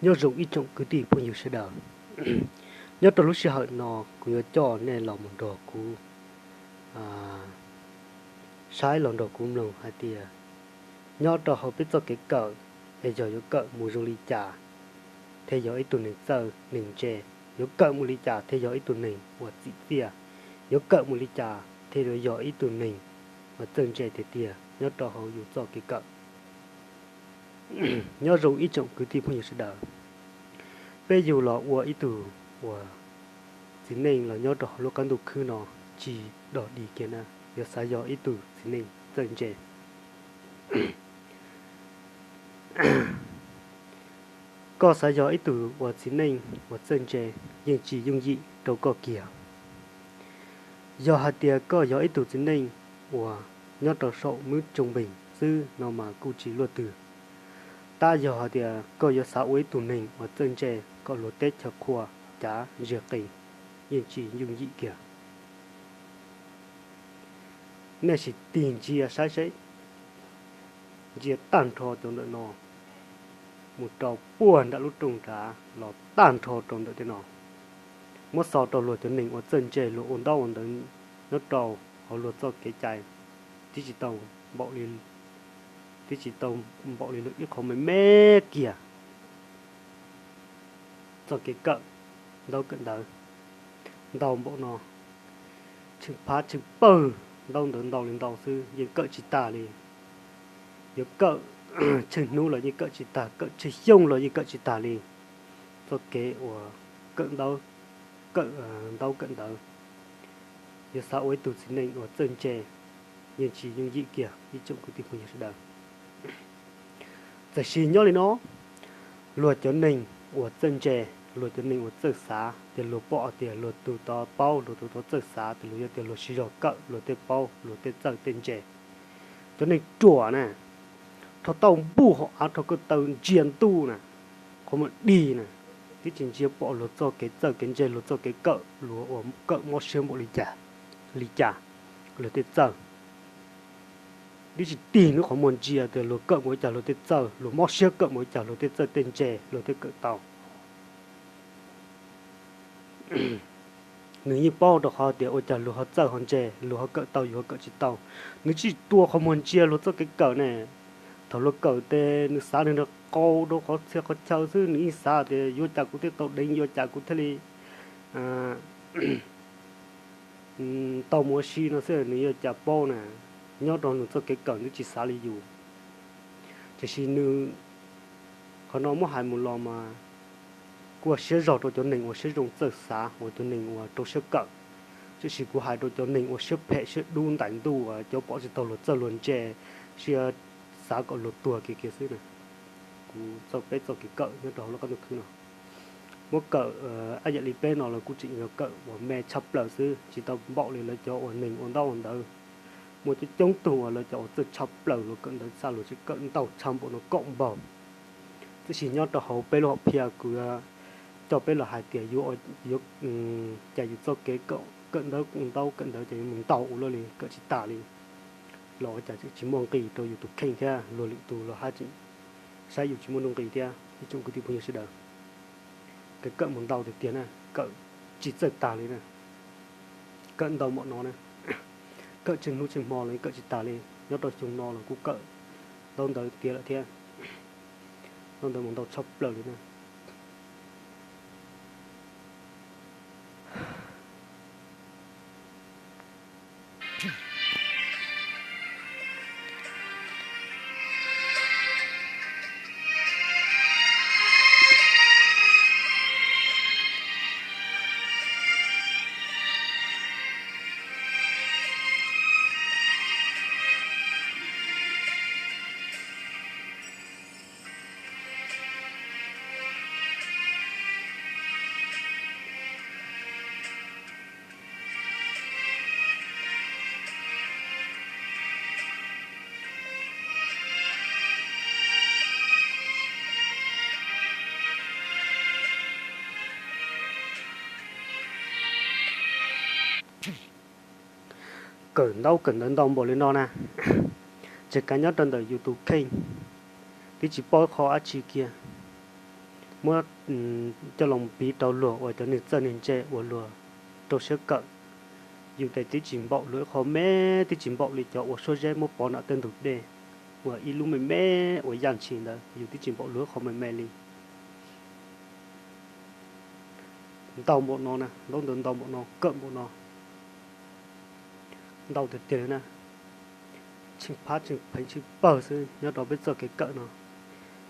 Nyob zoo ib tsoom kwv tij phooj ywg sawv daws, nyob rau lub sij hawm no kuv yuav coj nej los mus nrog kuv saib los nrog kuv mloog hais tias nyob rau hauv peb txoj kev kawm es yog yuav kawm mus zoo li cas thiaj yog ib tug neeg txawj neeg ntse, yuav kawm mus li cas thiaj yog ib tug neeg uas txim txiaj, yuav kawm mus li cas thiaj yuav yog ib tug neeg uas txawj ntse tiag tiag nyob rau hauv yus txoj kev kawm. Nyob zoo ib tsoom kwv tij phooj ywg sawv daws, peb yug los ua ib tug uas txiv neej los nyob rau hauv lub qab ntuj khwb no tsis dog dig kiag na, yuav xav yog ib tug txiv neej txawj ntse. Koj xav yog ib tug uas txiv neej uas txawj ntse yeej tsis yooj yim rau koj kiag. Yog hais tias koj yog ib tug txiv neej uas nyob rau saum mub tsooj npeeg xwb no mas kuj tsis luaj twg. Tab yog hais tias koj yuav xav ua ib tug neeg uas txawj ntse kom luag teb chaws qhua cav ntsiag qees, yeej tsis yooj yim kiag. Nej sim tig ntsia saib seb, ntsia tag nrho cov ntawm no mus rau puag nram lub rooj nrad los tag nrho rau ntawm tej no, muab xaus rau luag cov neeg uas txawj ntse luag ua ntaub ua ntawv nyob rau hauv luag txoj kev cai, twb tsis tau npaum li, twb tsis tau npaum li luag ib qho me me kiag. Txoj kev kawm ntaub kawm ntawv ntau npaum no, tsheej phab tsheej pawg ntaub ntawv ntau li ntau xwb yeej kawm tsis tag li. Yuav kawm tsheej hnub los yeej kawm tsis tag, kawm tsheej xyoo los yeej kawm tsis tag li. Txoj kev uas kawm ntaub, kawm ntaub kawm ntawv, yuav xav ua ib tug txiv neej uas txawj ntse yeej tsis yooj yim kiag ib tsoom kwv tij phooj ywg sawv daws. Tiam sis nyob li no, luag cov neeg uas txawj ntse, luag cov neeg uas txawj xav tias luag pom tias luag tus tod paub, luag tus tod txawj xav tias luag yog tias luag siv zog kawm luag tej paub luag tej txawj tej ntse. Cov neeg ruam na, rho tauj npuj hauv av rho ko taw ntsia ntuj na, qhov muag dig na, twb tsis ntsia pom luag txoj kev txawj kev ntse, luag txoj kev kawm, luag uas kawm mob siab npaum li cas, li cas luag tej txawj. Twb tsis tig nws qhov muag ntsia tias luag kawm mus ua cas luag tej txawj, luag mob siab kawm mus ua cas luag tej txawj tej ntse, luag tej kawm tau. Nws yeej paub rau qhov tias ua cas luag ho txawj ho ntse, luag ho kawm tau yus ho kawm tsis tau. Nws tsis tua qhov muag ntsia luag txoj kev kawm ne. Thaum luag kawm ces nws xav nws nrog qau rau qhov txhia qhov chaw xwb, nws yeej xav tias yuav cas kuv thiaj tau deev, yuav cas kuv thiaj li tau mus ua si no xwb, nws yuav cas paub na. Nyob rau nws txoj kev kawm nws tsis xav li yus. Tiam sis nws, qhov no muab hais mus los mas kuj ua siab zog rau cov neeg uas siab zoo txawj xav, uas cov neeg uas rau siab kawm. Tiam sis kuv hais rau cov neeg uas siab phem siab dub ntais ntuj, cov pom tsis tau luag txawj luag ntse, siab xav kom luag tuag kiag kiag xwb na. Kuv txoj, peb txoj kev kawm nyob rau hauv lub qab ntuj khwb no, muab kawm ib yam li peb no los kuj tseem yog kawm uas me tshaj plaws xwb, tsis tau npaum li lawv cov uas neeg ua ntaub ua ntawv. Muaj coob coob tug uas lawv cov uas txawj tshaj plaws, luag kawm ntawv txaj luag tseem kawm ntau tshaj npaum no kaum npaug. Tiam sis nyob rau hauv peb lub hom phiaj kuv coj peb los hais tias yuav, yuav, cas yus txoj kev kawm ntawv, ntaub kawm ntawv ces yuav mus ntau ua luaj li, kawm tsis tas li. Los ua cas tsis muaj nqis rau yus tus kheej thiab, luag lwm tus los haj tseem saib yus tsis muaj nuj nqis thiab ib tsoom kwv tij phooj ywg sawv daws. Kev kawm mus ntau tiag tiag na, kawm tsis txawj tag li na. Kawm ntau npaum no na, kawm tsheej hnub tsheej hmo los kawm tsis tag li. Nyob rau xyoo no los kuj kawm ntaub ntawv tiav lawm thiab, ntaub ntawv mus ntau tshaj plaws li na. Kawm ntaub kawm ntawv ntau npaum li no na, tseem kav nyob rau ntawm yus tus kheej, twb tsis paub qhov dab tsi kiag. muab coj los piv rau luag uas cov neeg txawj neeg ntse uas luag rau siab kawm. Yus tes twb tsis npaum luag ib qho me, twb tsis npaum li cov uas suab zeb muab pov nram tej ntug dej uas ib lub me me uas yaj ntshis ntawd, yus twb tsis npaum luag ib qho me me li. Ntau npaum no na, ntaub ntawv ntau npaum no, kawm npaum no, ntau tiag tiag li na. Tsheej phab tsheej pheev tsheej pawg xwb nyob rau peb txoj kev kawm no.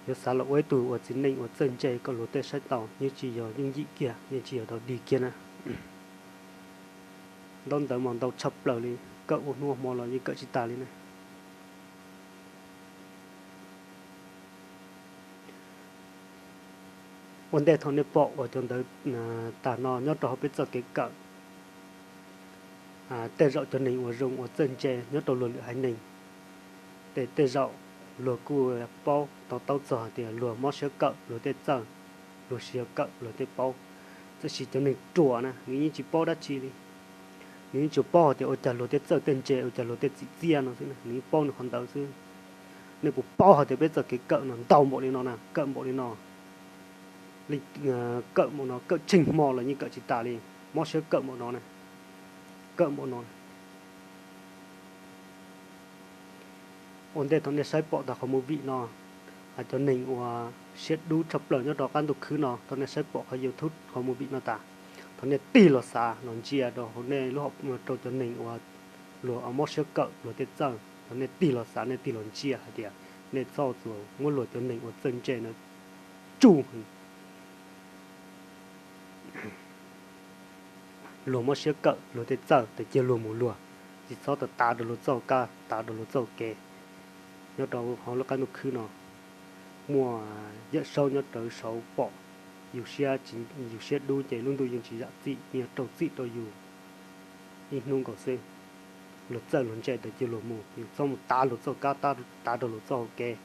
Yuav xav los ua ib tug uas txiv neej uas txawj ntse kom luag tej saib tau yeej tsis yog yooj yim kiag, yeej tsis yog dog dig kiag na. Ntaub ntawv mas ntau tshaj plaws li, kawm ua hnub hmo los yeej kawm tsis tas li na. Ua ntej thaum nej pom uas cov ntawv tag no nyob rau hauv peb txoj kev kawm, tej zaum cov neeg uas zoo uas txawj ntse nyob rau luag lwm haiv neeg, ces tej zaum luag kuj paub to taub txog hais tias luag mob siab kawm luag tej txawj, luag siv kawm luag tej paub. Tab sis cov neeg ruam na nws yeej tsis paub dab tsi li. Nws yeej tsuas paub hais tias ua cas luag tej txawj tej ntse, ua cas luag tej txim txiaj no xwb, nws yeej paub nws qhov ntawd xwb. Nej puas paub hais tias peb txoj kev kawm no ntau npaum li no na, kawm npaum li no, kawm npaum no kawm tsheej hmo los yeej kawm tsis tas li, mob siab kawm npaum no na, kawm npaum no. Ua ntej thaum nej saib pom tag qhov movie no, hais cov neeg uas siab dub tshaj plaws nyob rau qab ntuj khwb no, thaum nej saib pom qhov YouTube qhov movie no tas, thaum nej tig los xav los ntsia rau hauv nej lub hom, rau cov neeg uas luag mob siab kawm luag tej txawj, thaum nej tig los xav nej tig los ntsia hais tias nej txhob txwm muab luag cov neeg uas txawj ntse no tsuj. Luag mob siab kawm luag tej txawj ces cia luag mus luag, tsis txhob tav rau luag txoj kab, tav rau luag txoj kev. Nyob rau hauv lub qab ntuj khwb no muaj Yawm Saub nyob rau saud pom yus siab, yus siab dub ces lub ntuj yeej tsis zam txim, yeej yuav raug txim rau yus ib hnub nkaus xwb. Luag txawj luag ntse ces cia luag mus, yus txhob mus tav luag txoj kab, tav rau luag txoj hau kev.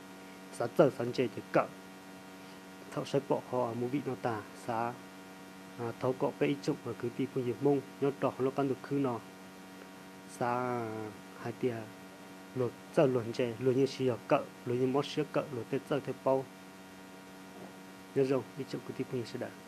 Xav txawj xav ntse ces kawm. Thaum saib pom qhov movie no tas, xav thov kom peb ib tsoom kwv tij phooj ywg Hmoob nyob rau hauv lub qab ntuj khwb no, xav hais tias luag txawj luag ntse luag yeej siv zog kawm, luag yeej mob siab kawm luag tej txawj thiab paub. Nyob zoo ib tsoom kwv tij phooj ywg sawv daws.